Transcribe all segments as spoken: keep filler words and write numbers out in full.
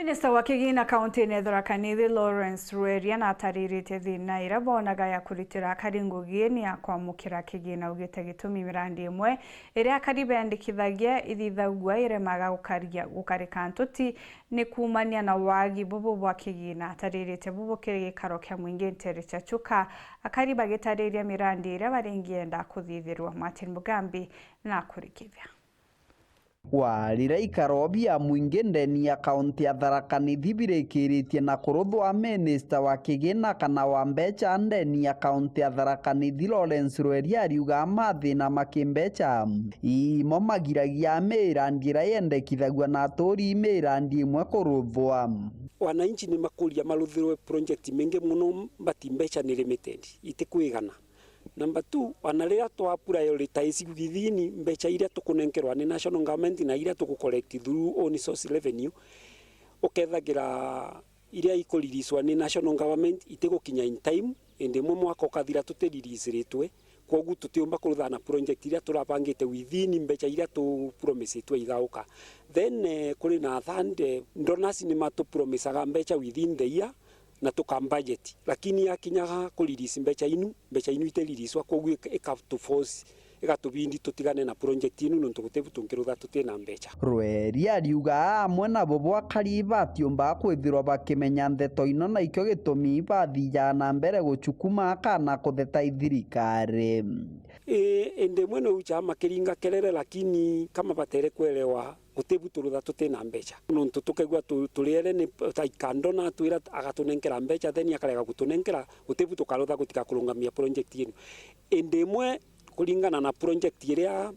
Minista wa kigina kaunti-ini ya Tharaka Nithi, Lawrence Rweria, natariritie thina iria bonaga ya kuritira akari ngugi ni ya kwamukira kigina, augite gitumi mirandi imwe iria akari bendikithagia ithithagua iremaga gukaria, gukarika ntuti ni kuumania na wagi bubu bwa kigina. Atariritie bubu kiri gikaro kia mwingi ntere cia Chuka, akari bagitariria mirandi iria baringienda kuthithirua. Martin Mugambi na kurikithia. Kwarira ikaro bia mwingi ndeni ya kaunti ya Tharaka Nithi birikiritie na kuruthwa, minista wa kigina kana wa mbecha ndeni ya kaunti ya Tharaka Nithi, Lawrence Rweria, ariuga mathina ma kimbecha imo magiragia mirandi iria yendekithagua na aturi mirandi imwe kuruthwa. Wananchi ni makuria maruthirwe project mingi muno, but mbecha ni limited, itikwigana. Number two, ona riria twa prioritize within mbecha iria tukunenkerwa ni national government na iria tugu collect through own source revenue, ukethagira iria ikureleaswa ni national government itigukinya in time, indi imwe mwaka ukathira tutireleasiritwe, kwogu tutiumba kurutha na project iria turabangite within mbecha iria tu promisitwe igauka. Then, eh, kuri na third, eh, donors ni matupromisaga mbecha within the year, na tuka budget, lakini yakinya ku release mbecha inu, mbecha inu itiriliswa, kwogu ik-, ikatuforce, igatubindi tutigane na project inu, nontu gutibu tungirutha tutina mbecha. Rweri ariuga amwe nabo bwakari batiumba kwithirwa bakimenya ndeto ino, na ikio gitumi bathijaga na mbere gucukuma kana kutheta ithirikari. Ii, indi imwe ni ujaga makiringa kelele, lakini kama batere kuelewa, gutibu turutha tutina mbecha. Nontu tukegua tu-, turiere ni ta ikando na atwira agatunenkera mbecha, then akarega gutunenkera, gutibu tukarutha gutiga kurungamia project yenu. Indi imwe kuringana na project iria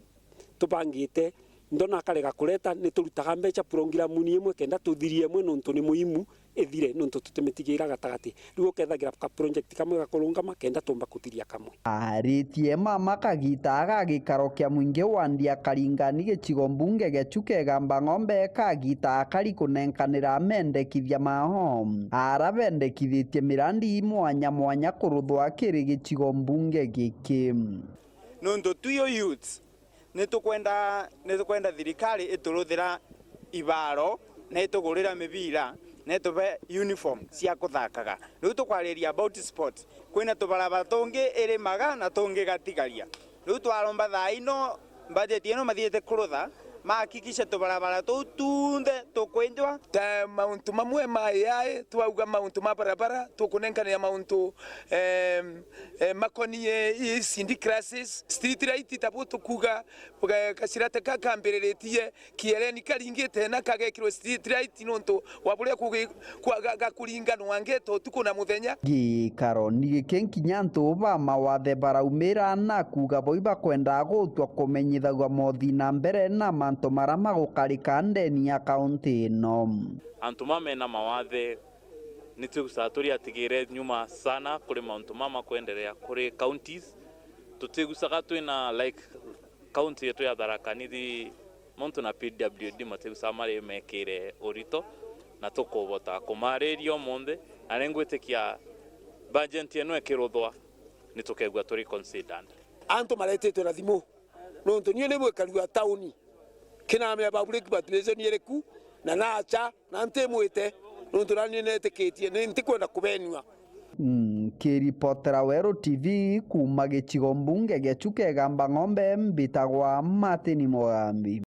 tubangite, ndona akarega kureta, ni turutaga mbecha programu ni imwe kenda tuthirie imwe nontu ni muhimu, ithire, nontu tutimitigira gatagati. Riu ukethagira ka project kamwe gakurungama kenda tumba kuthiria kamwe. Aritie mama kagita aga gikaro kia mwingi wa Ndia Karingani gicigo mbunge gia Chuka Igamba Ng'ombe kagita akari kunenkanira mendekithia mao ara bendekithitie mirandi mwanya mwanya kuruthwa kiri gicigo mbunge giki. Nontu twi youths, nitukwenda, nitukwenda thirikari ituruthira ibaro na itugurira mibira na ituve uniform cia kuthakaga. Riu tukwariria about sport, kwina tubarabara tungi irimaga na tungi gatigaria. Riu twaromba thaa ino, budget ino mathiite kurutha, mahakikishe tubarabara tuu tunthe tukwenjwa. Ta mauntu mamwe ma A I, twauga mauntu ma barabara, tukunenkanira mauntu, em, eh, makonie i seed classes, street light, ta bu tukuuga, ga-, gacirate ka kambiriritie, kieleni karingite na kagekirwe street light nontu wa buria kugi-, kwa-, ga-, gakuringanwa ngeto utuku na muthenya. Gikaro ni giki nkinya antu ba mawathe baraumira na kuuga bo ibakwenda gutwa kumenyithagua mothi na mbere na mantu maria magukarika ndeni ya kaunti ino. Antu ma mena mawathe ni twigucaga turi atigire nyuma sana kuri mauntu mama kwenderea kuri counties. Tutigucaga twina, like, county yetu ya Tharaka Nithi, muntu na P W D matigucaga mari mekire urito, na tukubota kumariria umunthi, na ni ngwitikia budget ino ikiruthwa, ni tukegua turi considered. Antu maretitwe na thimu. Nontu niu ni bwikari wa tauni. Kinamenya public participation iriku, na nacha, na ntimwite, nontu nani netikitie, ni ntikwenda kubenua. Nkiripotera Weru T V kuuma gicigo mbunge gia Chuka Igamba Ng'ombe, mbitagwa Martin Mugambi.